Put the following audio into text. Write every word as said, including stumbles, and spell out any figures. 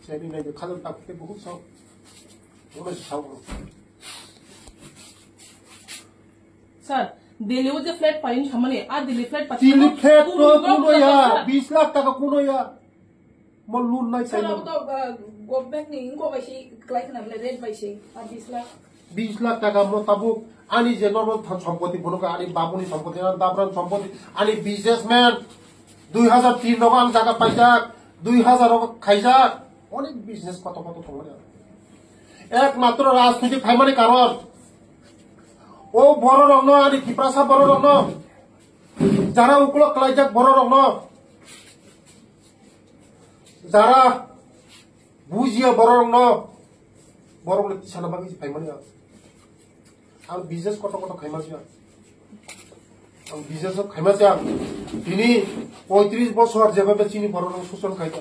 Seni nai khajan tak te buhut sao. Bono sao. Sir, Delhi o je flat payin samani, a Delhi flat payin Delhi flat to kuno ya, bis lakh taka kuno ya. Mo loan nai sai. Sir, abo to, uh, government ni inko bai si klai khna bole rate bai si, a bis lakh. Bis lakh taka mo tabuk ani je normal than sompoti bono ka ani babuni sompoti, ani dabran sompoti, ani businessman dui hazar tin nogo ang jaga paijak, dui hazar o khaijak, onek business koto koto tongmani. Ekmatro rajniti phaimani karon o bororokno, ani Tiprasa bororokno, jara ukolok klaijak bororokno, jara bujiya bororokno, borokno tisana bagwi phaimani ang. Ang business koto koto khaima siya. Ang business o khaima siya. Tini poitris bosor jeba be chini bororok suson khaika.